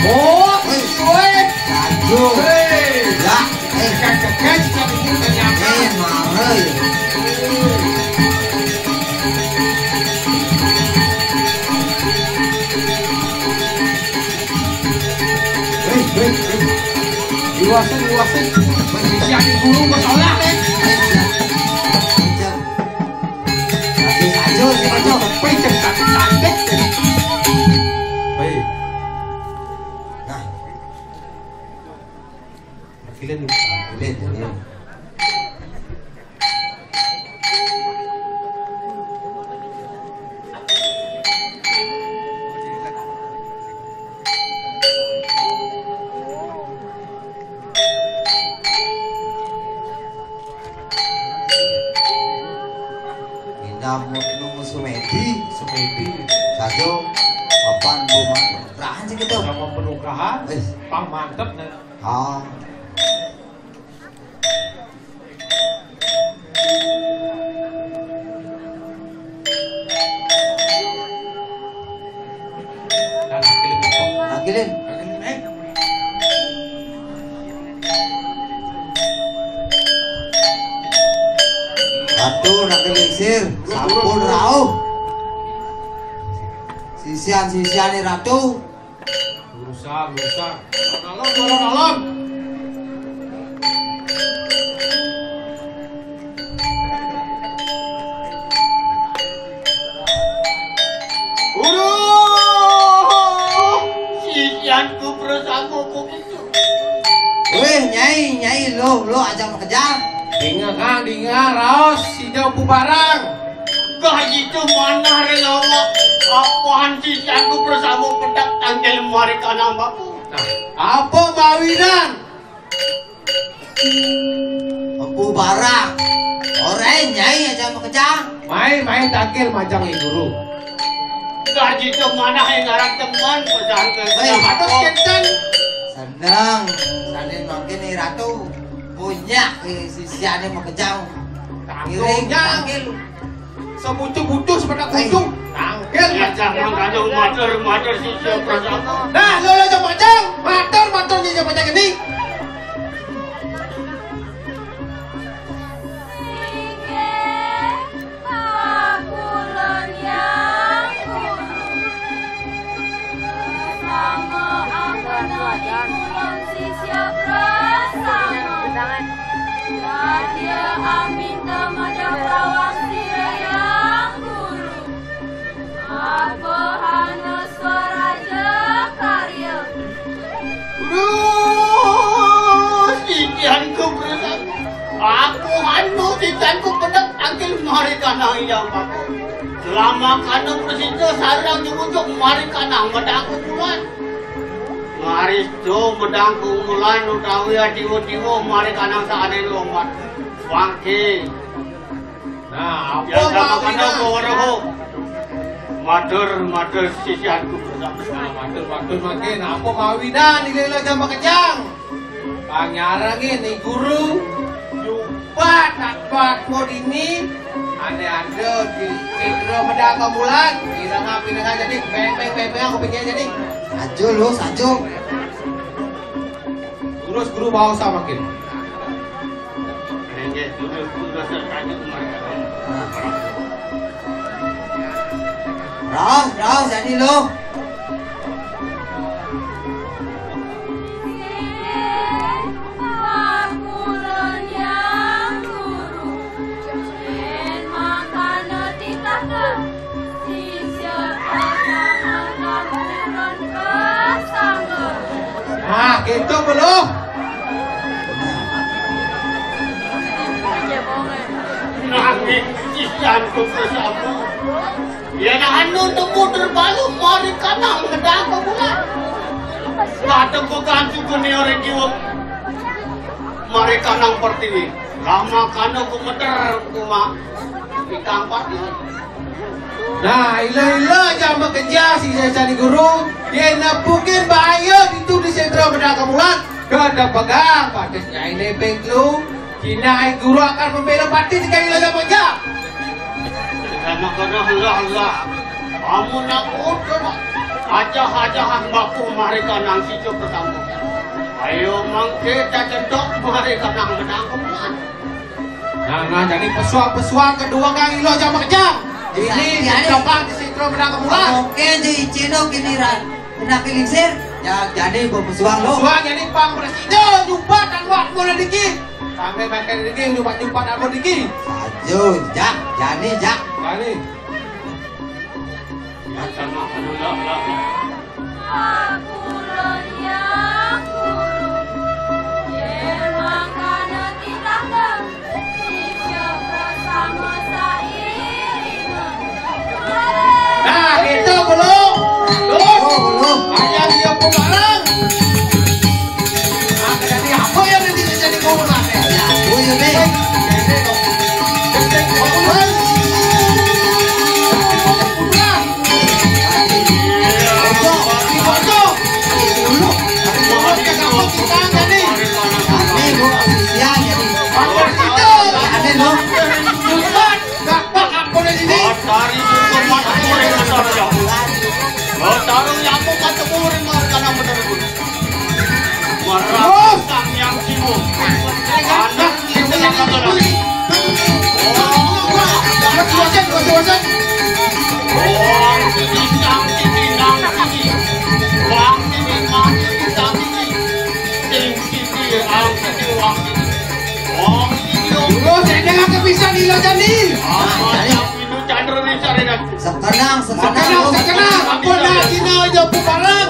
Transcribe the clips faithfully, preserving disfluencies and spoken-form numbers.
Oh, woi. Aduh. Hei. Ya, eh. Dekat-dekat, dekat ini ternyata. Eh, marah ya. Hei, hei, hei. Diwasin, diwasin. Woi, siap guru, masalah, eh. Ayo, siap. Siap. Ayo, ayo, siap, ayo. Woi, cantik, cantik. Hei. Nah. Makin, makin, makin. Indah mu-, nunggu Sumedi. Sumedi. Sajo, papan bunga. Rahan sih gitu. Sama penukahan. Wis. Pang mantep, nah. Ah. Nah, Kilin. Nah, Kilin. Eh. Ratu, Ratu Lingsir, sampun rauh. Sisian-sisiane Ratu. Berusaha, berusaha. Alon, alon, alon. Uduh, sisianku bersama begitu. Weh, Nyai, Nyai, lo, lo aja mau kejar. Dengar, Kang, dengar, raos, si jauh barang. Gah itu mana relawa? Apaan sisianku bersama pedak tangkil mari kanang baku. Nah, apa mawinan? Empu barang. Ora, Nyai, aja makejang. Mai, mai tangkil majang, Nyi Guru. Gaji teman, ah, ngaran teman, pesan ke. Hei, pesan atas kok. Kenten. Seneng, sanin mangkin, Nyi Ratu. Punya, eh, sisiane makejang. Ngiring, tangkil. Sebucu-bucu sepedak bucu. Tangkil. Ya, jangan kacau mater, mater si siap perasaan. Nah, lo, lo, coba, Jang. Mater, mater, ni, coba, Jang, ini. Inggih, kakulon yang guru. Sama akana ikulon sisya prasama. Nadia aminta madaprawang sira yang guru. Apa hana swaraja karya. Terus titianku bersama. Aku hanu titianku pedek tangkil mari kanang yang baku. Selama kana bersita sarang nyubujuk mari kanang medangku bulan. Ngaristu medangku bulan utawi adiwa-diwa mari kanang saane lomat. Wangke. Nah, apa ya, sama mawinan? Kena bawa roho. Matur, matur sisianku. Nah, matur, matur mangkin. Apa mawinan, ila-ila jam makejang? Panyarengin ni guru. Jupat, atpat modini. Ane ada di Citra Medang Kemulan. Ila ngapi dengan jadi. Beng, beng, beng, beng, aku pikir jadi. Sajo lo, sajo. Terus guru bawa sama mangkin. Rauh, rauh, jadi lo. Nah, gitu belum? Nanging sisianku bersama. Ya, nah, anu nemu terbalu mari kanang medang bulan. Kadang beganti geni orang jiwa. Mari kanang pertiwi. Lama kana kumeter kuma. Ikang pati. Nah, ila-ila aja makejang sisian guru. Yen nepukin bahaya ditu di Citra Medang Kemulan. Kada pegang, patis nyai nepeng lu. Cina ai guru akan membela patis sekali lagi apa aja. Sama kena lah, lah. Kamu nak udah, nak. Aja-aja hamba ku mari kanang sija pertama. Ayo mangke cacendok mari kanang menang. Nah, nah, jadi pesuang-pesuang kedua kang ilo jam kerja. Iya, ini iya, coba di situ menang kemula. Oke, di Cino gini, Ran. Kena kelingsir. Ya, jadi pesuang lo. Pesuang jadi pang presiden nyumbat dan wak bola diki. Sampai makan diki, nyumbat-nyumbat dan bola diki. Ayo, jak, jadi jak. Jadi. Nah, gitu, belum. Belum. Belum. Ayo, dia pembarang. Nah, jadi apa yang nanti jadi pembarang? Ya, aku ya, deh. Lestari bukan mata murid besar ya. Lestari yang bukan temurin malah tanah bener. Marah sang yang sibuk. Anak itu yang kata. Wah, wah, wah, wah, wah. Wah, ini yang ini, yang ini. Wah, ini, wah, ini, yang ini. Sing ini, yang ini, wah, ini. Wah, ini, wah. Dulu saya dengar kepisah di Lojani. Apa yang itu candra nih, cari dah. Sekenang, sekenang, sekenang, sekenang. Ampun, nah, Cina aja bubaran.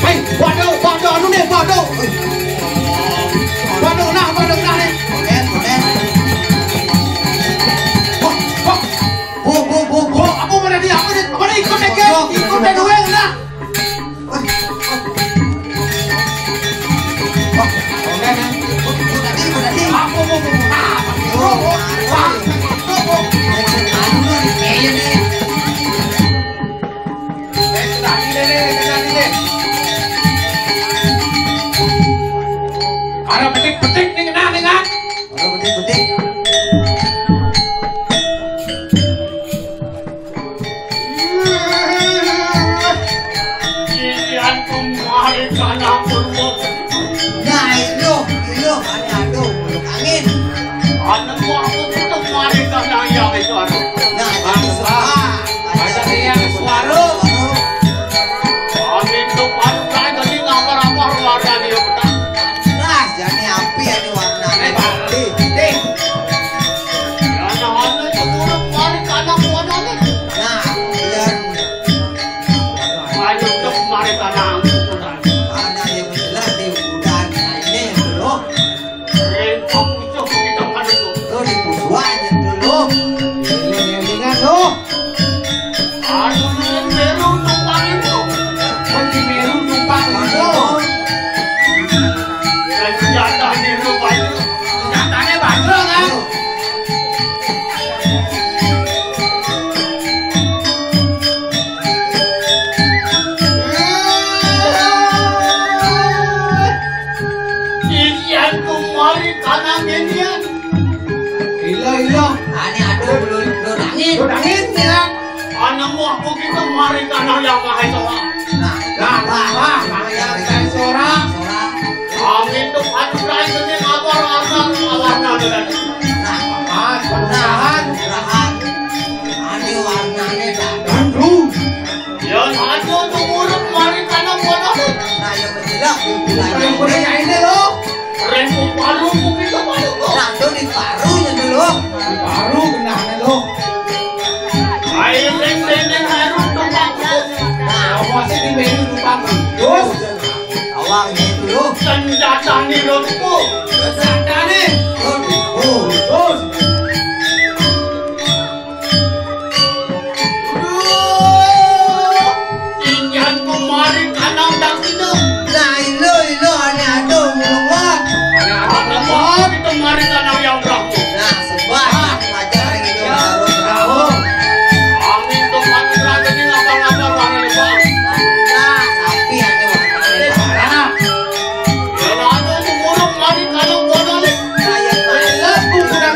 Hei, waduh, waduh, anu nih, waduh. Waduh, nah, waduh, nah, nih. Oke, oke. Wah, wah. Bu, bu, bu, bu. Apa mana dia? Apa dia? Apa dia? Ikut deh, ikut deh, nah. Ada petik-petik nih, kena nih, kan? Ada petik-petik. Iyan kemari kana purwo. Nah, itu, itu, ada tuh, mulut angin. Anu aku tuh kemari kana yang itu, anu. Nah, itu, ah, ada yang suara. Kami tuh, anu, kan tadi ngapa-ngapa warna dia, betul? Nah, jadi api ya, ini warna. Eh, Pak. Dih, dih. Nah, iya. Ayo, cok, mari tanah. Mana yang jelas di udan ini dulu. Eh, aku cok, kita mana tuh? Tuh, di pusuannya dulu. Ini yang ingat tuh. Anu, Meru numpang itu. Oh, di Meru numpang itu. Senjata di rumah itu. Senjatanya bajrong, kan? Isian kumari tanah median. Ilo, ilo. Ani aduh, belum, belum angin. Belum angin, ya. Ana muah begitu mari tanah yang mahal. Nah, nah, nah, nah, yang sora. Amin tuh, aduh, rai gede, ngawar, ngawar, ngawar, ngawar. Nah, nah, nah, nah. Ani warnanya dah. Aduh. Ya, aduh, tuh urut mari tanah buat aku. Nah, yang berjelas, yang punya ini loh. Rempung paru mungkin ke paru kok. Nah, tuh di paru ya dulu. Di paru genahnya loh. Air ring dendeng harum tumpang. Nah, apa sih di menu tumpang? Terus awalnya itu loh. Senjata nih lo tuh. Senjata nih. Oh, oh. Inyan kemari kanang dak sida. Nah, ilo, ilo, ane ado, mulung, wah. Ane ado, mulung, wah. Kemari kanang yang berlaku. Nah, sebab, ah, ngajar itu ya, harus tahu. Amin tuh, Pak, kita jadi ngapa-ngapa, Pak, ini, Pak. Nah, tapi ane, ane, ya, anu, si mulung, mari kanang, bodoh, nih. Nah, ya, nah, ya, bukan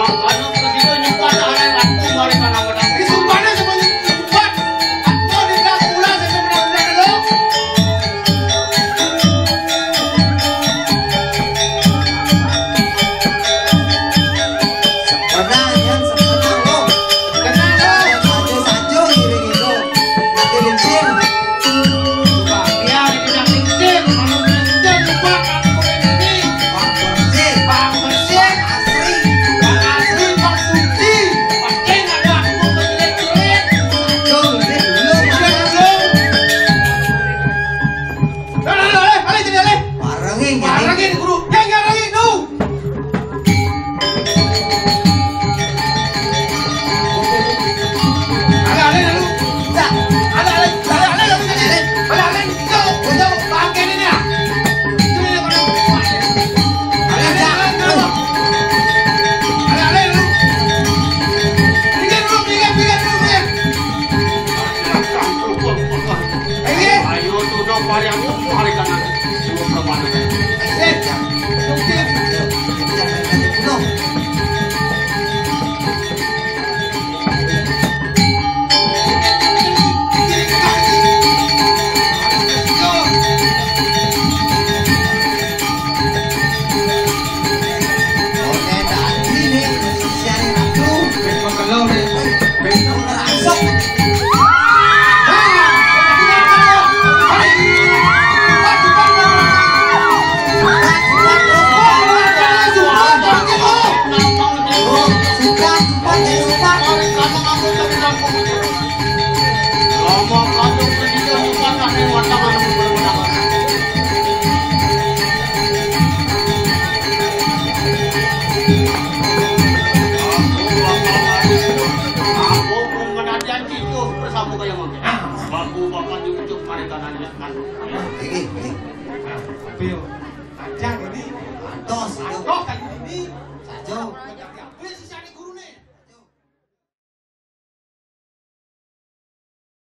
Lamun anu presiden nyumbat, ari waktu mari kana wedang. Disumpahna semuanya nyumbat. Atuh di belas bulan, saya pernah bulan dulu. Pernah, Yan, pernah, lo. Kenal, lo. Sajo-sajo, gini-gini, lo. Mati lincir. Bang, ya, ini yang lincir. Kalau lincir, lupa, aku ini. Bang bersih. Bang bersih. Asri. Bang asri, Bang suci. Pasti ada aku berjelek-jelek. Sajo, gede dulu, Jelek mana? Dulu. Alé, alé, alé, jadi alé. Barengin, jadi. Barengin, kudu. Yang barengin, tuh. Alé, alé, lalu. Alé, alé, alé, alé, lalu, jadi alé. Alé, alé, jauh, jauh, pakai ini, ya. Ini, ini, ini. Alé, alé, alé, lalu. Alé, alé, lalu. Pinggir dulu, pinggir, pinggir dulu, pinggir. Ayo, tuh, dong, hari yang tuh, hari kanan. Dua perempuan. Eh, Baku bakal diujuk mari tanahnya. Iki, iki. Tapi yo, aja ini. Antos, antos tadi ini. Sajo.